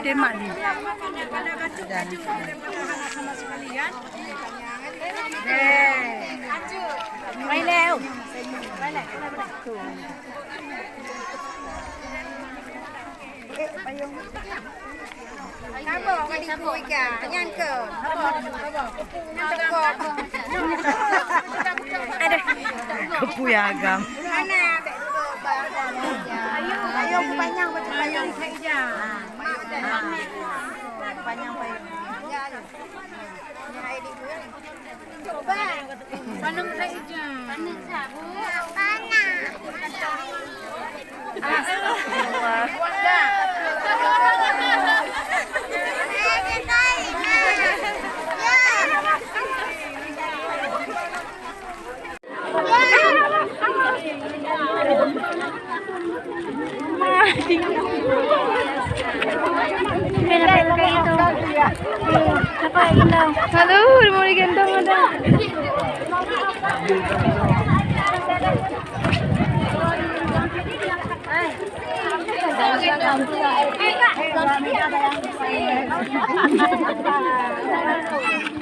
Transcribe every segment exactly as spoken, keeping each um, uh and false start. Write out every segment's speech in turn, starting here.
Mak ni. Dah. Mai lé. Mai lé. Saboh ka dikuih ka. Nyan ke? Saboh, saboh. Nyan teuka. Aduh. Kepui agam. Mana abek tu? Ayo, panyang, panyang. Panyang, panyang. Aduh, mau digendong ada.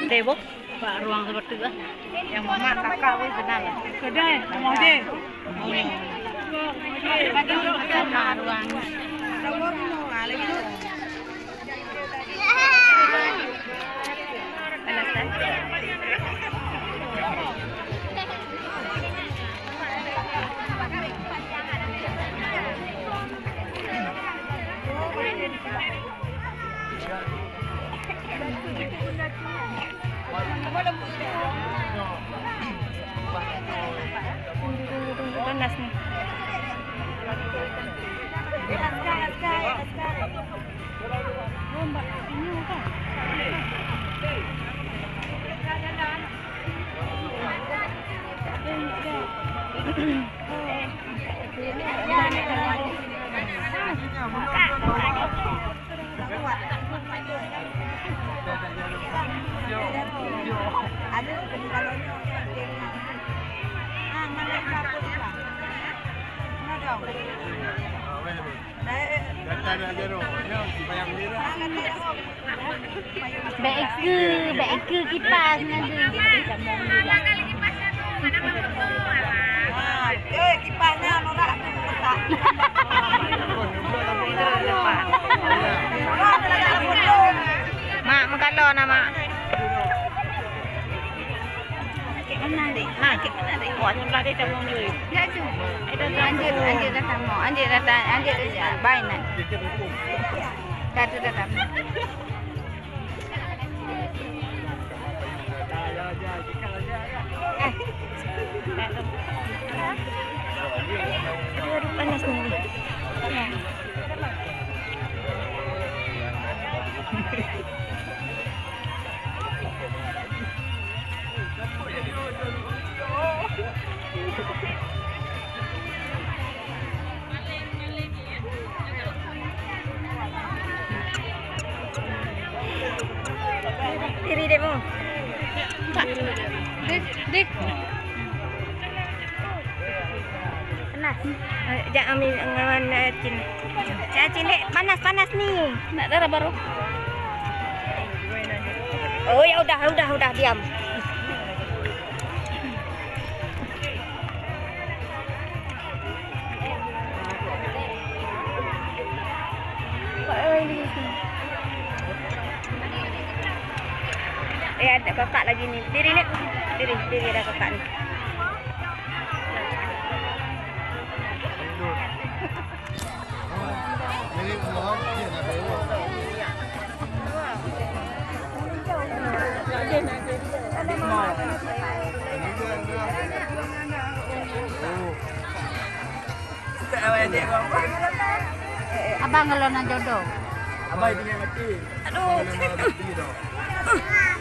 Tebok. Bak ruang seperti tu lah. Yang mama kakak pun kenal. Kedai, sama je. Sama ruang. Panas kan? Panas ni. Bèk ikeue, bèk ikeue kipas nyan tu. Mak, meukalon na, Mak. Anjeut, anjeut datang mo. Anjeut datang, anjeut datang. Bai nan. Datu datang. Eh. Aduh, aduh, panas ni. Diri dek mu. Dek, dek. Panas. Eh, jak ambil ngan, eh, cin. Ya, cin, dek, panas, panas ni. Nak darah baru. Oh, ya udah, udah, udah, diam. Eh, ada kakak lagi ni. Diri ni. Diri, diri ada kakak ni. Abang kalau nak jodoh. Abang itu yang mati. Aduh.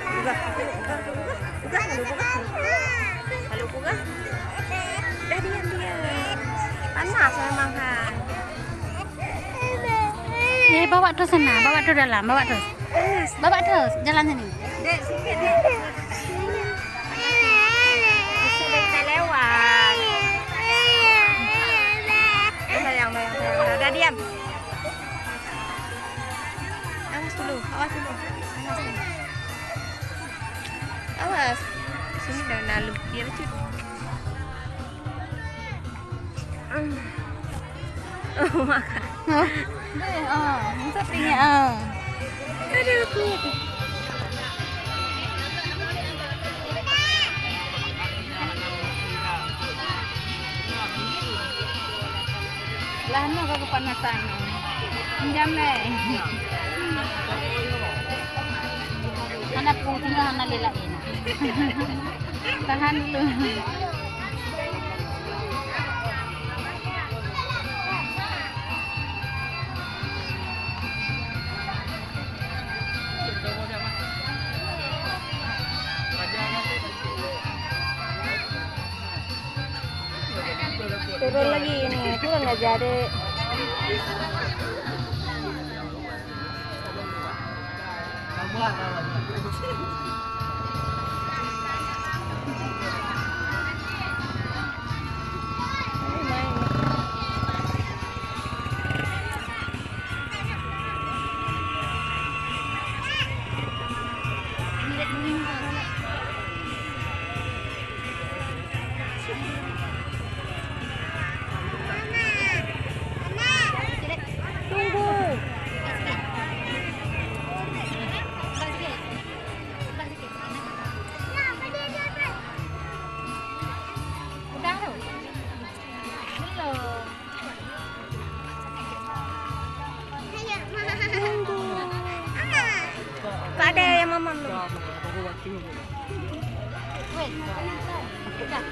Peugah, peugah, peugah, peugah. Kalau peugah. Dah diam, diam. Panas memang, ha. Eh, bawa terus sana, bawa terus dalam, bawa terus. Panas. Bawa terus, jalan sini. Dek, sikit, Dek. Esok baik tak lewat. Sayang, sayang, sayang. Dah diam. Sini dah lalu dia lucu. Oh, makan. Hah? Deh, oh, masa tinggi, ah. Aduh, aku. Lah, nyoe ka keupanasan. Pinjam lé. Hana putih, hana lelak ini. Tahan dulu. Turun lagi ini, kurang ajar, Dek. Tunggu. Udah tu? Belum. Tunggu. Tak ada yang mama belum. Weh. Udah.